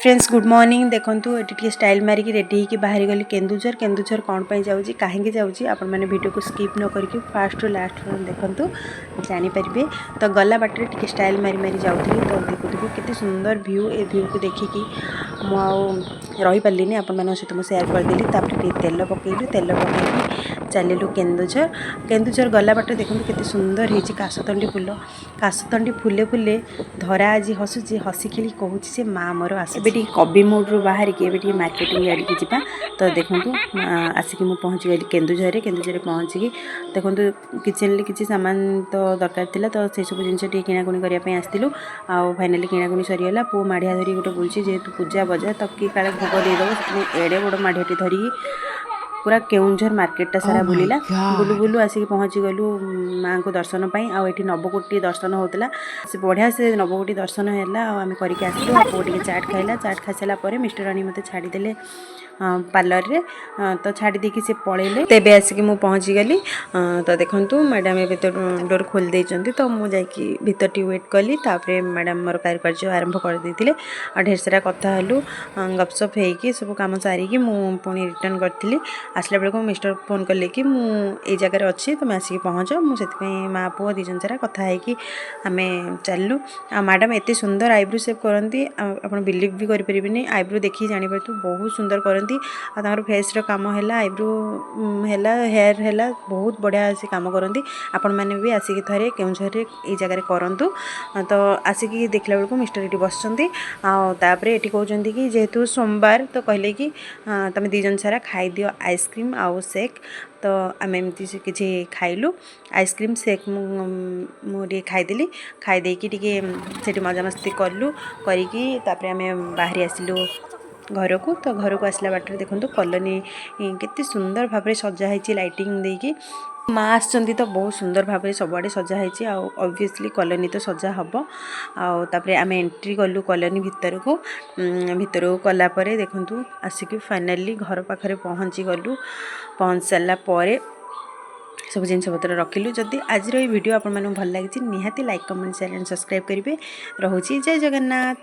Friends, good morning. ଦେଖନ୍ତୁ, ଏଠି ଟିକେ ଷ୍ଟାଇଲ୍ ମାରିକି ରେଡ଼ି ହେଇକି ବାହାରି ଗଲି କେନ୍ଦୁଝର। କେନ୍ଦୁଝର କ'ଣ ପାଇଁ ଯାଉଛି, କାହିଁକି ଯାଉଛି, ଆପଣମାନେ ଭିଡ଼ିଓକୁ ସ୍କିପ୍ ନ କରିକି ଫାଷ୍ଟରୁ ଲାଷ୍ଟ ପର୍ଯ୍ୟନ୍ତ ଦେଖନ୍ତୁ, ଜାଣିପାରିବେ। ତ ଗଲା ବାଟରେ ଟିକେ ଷ୍ଟାଇଲ୍ ମାରି ମାରି ଯାଉଥିଲି, ତ ଦେଖୁଥିବେ କେତେ ସୁନ୍ଦର ଭ୍ୟୁ। ଏ ଭ୍ୟୁକୁ ଦେଖିକି ମୁଁ ଆଉ ରହିପାରିଲିନି, ଆପଣମାନଙ୍କ ସହିତ ମୁଁ ସେୟାର କରିଦେଲି। ତାପରେ ଟିକେ ତେଲ ପକାଇଲୁ, ତେଲ ପକାଇକି ଚାଲିଲୁ କେନ୍ଦୁଝର। କେନ୍ଦୁଝର ଗଲା ବାଟରେ ଦେଖନ୍ତୁ କେତେ ସୁନ୍ଦର ହେଇଛି କାଶତଣ୍ଡି ଫୁଲ। କାଶତଣ୍ଡି ଫୁଲେ ଫୁଲେ ଧରା ଆଜି ହସୁଛି, ହସି ଖେଳି କହୁଛି ଯେ ମା ମୋର ଆସ। ଏବେ ଟିକେ କବି ମୋଡ଼ରୁ ବାହାରିକି ଏବେ ଟିକେ ମାର୍କେଟିଂ ଆଡ଼ିକି ଯିବା। ତ ଦେଖନ୍ତୁ, ଆସିକି ମୁଁ ପହଞ୍ଚିଗଲି କେନ୍ଦୁଝରରେ। କେନ୍ଦୁଝରରେ ପହଞ୍ଚିକି ଦେଖନ୍ତୁ, କିଚେନ୍ରେ କିଛି ସାମାନ ତ ଦରକାର ଥିଲା, ତ ସେସବୁ ଜିନିଷ ଟିକେ କିଣାକୁଣି କରିବା ପାଇଁ ଆସିଥିଲୁ। ଆଉ ଫାଇନାଲି କିଣାକୁଣି ସରିଗଲା। ପୁଅ ମାଢ଼ିଆ ଧରିକି ଗୋଟେ ବୁଲୁଛି। ଯେହେତୁ ପୂଜା ବଜାର, ତ କିଏ କାଳେ ଭୋଗ ଦେଇଦେବ, ସେଥିପାଇଁ ଏଡ଼େ ବଡ଼ ମାଢ଼ିଆଟି ଧରିକି ପୁରା କେଉଁଝର ମାର୍କେଟଟା ସାରା Oh my ବୁଲିଲା। ବୁଲୁ God. ବୁଲୁ ଆସିକି ପହଞ୍ଚିଗଲୁ ମାଆଙ୍କୁ ଦର୍ଶନ ପାଇଁ। ଆଉ ଏଠି ନବକୋଟି ଦର୍ଶନ ହେଉଥିଲା। ସେ ବଢ଼ିଆ ସେ ନବକୋଟି ଦର୍ଶନ ହେଲା ଆଉ ଆମେ କରିକି ଆସିଲୁ। ଆଉ ପୁଅ ଟିକେ ଚାଟ୍ ଖାଇଲା। ଚାଟ୍ ଖାଇସାରିଲା ପରେ ମିଷ୍ଟର ଆଣି ମୋତେ ଛାଡ଼ିଦେଲେ ପାର୍ଲରରେ। ତ ଛାଡ଼ି ଦେଇକି ସେ ପଳେଇଲେ। ତେବେ ଆସିକି ମୁଁ ପହଞ୍ଚିଗଲି। ତ ଦେଖନ୍ତୁ, ମ୍ୟାଡ଼ାମ୍ ଏବେ ତ ଡୋର୍ ଖୋଲି ଦେଇଛନ୍ତି, ତ ମୁଁ ଯାଇକି ଭିତର ଟିକେ ୱେଟ୍ କଲି। ତାପରେ ମ୍ୟାଡ଼ାମ୍ ମୋର କାରୁକାର୍ଯ୍ୟ ଆରମ୍ଭ କରିଦେଇଥିଲେ ଆଉ ଢେର ସାରା କଥା ହେଲୁ। ଗପସପ ହେଇକି ସବୁ କାମ ସାରିକି ମୁଁ ପୁଣି ରିଟର୍ନ କରିଥିଲି। ଆସିଲା ବେଳକୁ ମିଷ୍ଟର ଫୋନ୍ କଲେ କି ମୁଁ ଏଇ ଜାଗାରେ ଅଛି, ତୁମେ ଆସିକି ପହଞ୍ଚ। ମୁଁ ସେଥିପାଇଁ ମା ପୁଅ ଦୁଇ ଜଣ ସାରା କଥା ହେଇକି ଆମେ ଚାଲିଲୁ। ଆଉ ମ୍ୟାଡ଼ାମ୍ ଏତେ ସୁନ୍ଦର ଆଇବ୍ରୋ ସେପ୍ କରନ୍ତି, ଆଉ ଆପଣ ବିଲିଭ୍ ବି କରିପାରିବେନି। ଆଇବ୍ରୋ ଦେଖିକି ଜାଣିପାରୁଥିବେ, ବହୁତ ସୁନ୍ଦର କରନ୍ତି। ଆଉ ତାଙ୍କର ଫେସ୍ର କାମ ହେଲା, ଆଇବ୍ରୋ ହେଲା, ହେୟାର୍ ହେଲା, ବହୁତ ବଢ଼ିଆ ସେ କାମ କରନ୍ତି। ଆପଣମାନେ ବି ଆସିକି ଥରେ କେଉଁଝରରେ ଏଇ ଜାଗାରେ କରନ୍ତୁ। ତ ଆସିକି ଦେଖିଲା ବେଳକୁ ମିଷ୍ଟର ଏଠି ବସିଛନ୍ତି। ଆଉ ତାପରେ ଏଠି କହୁଛନ୍ତି କି ଯେହେତୁ ସୋମବାର, ତ କହିଲେ କି ତମେ ଦୁଇ ଜଣ ସାରା ଖାଇଦିଅ ଆଇସ୍କ୍ରିମ୍ ଆଉ ସେକ୍। ତ ଆମେ ଏମିତି ସେ କିଛି ଖାଇଲୁ ଆଇସ୍କ୍ରିମ୍ ସେକ୍। ମୁଁ ଟିକେ ଖାଇଦେଲି। ଖାଇ ଦେଇକି ଟିକେ ସେଠି ମଜାମସ୍ତି କଲୁ। କରିକି ତାପରେ ଆମେ ବାହାରି ଆସିଲୁ ଘରକୁ। ତ ଘରକୁ ଆସିଲା ବାଟରେ ଦେଖନ୍ତୁ, କଲୋନୀ କେତେ ସୁନ୍ଦର ଭାବରେ ସଜା ହେଇଛି ଲାଇଟିଂ ଦେଇକି। ମା ଆସିଛନ୍ତି ତ ବହୁତ ସୁନ୍ଦର ଭାବରେ ସବୁଆଡ଼େ ସଜା ହେଇଛି ଆଉ ଅବଭିୟସଲି କଲୋନୀ ତ ସଜା ହେବ। ଆଉ ତାପରେ ଆମେ ଏଣ୍ଟ୍ରି କଲୁ କଲୋନୀ ଭିତରକୁ। ଭିତରକୁ ଗଲା ପରେ ଦେଖନ୍ତୁ, ଆସିକି ଫାଇନାଲି ଘର ପାଖରେ ପହଞ୍ଚି ଗଲୁ। ପହଞ୍ଚି ସାରିଲା ପରେ ସବୁ ଜିନିଷପତ୍ର ରଖିଲୁ। ଯଦି ଆଜିର ଏଇ ଭିଡ଼ିଓ ଆପଣମାନଙ୍କୁ ଭଲ ଲାଗିଛି, ନିହାତି like, comment, share and subscribe କରିବେ। ରହୁଛି, ଜୟ ଜଗନ୍ନାଥ।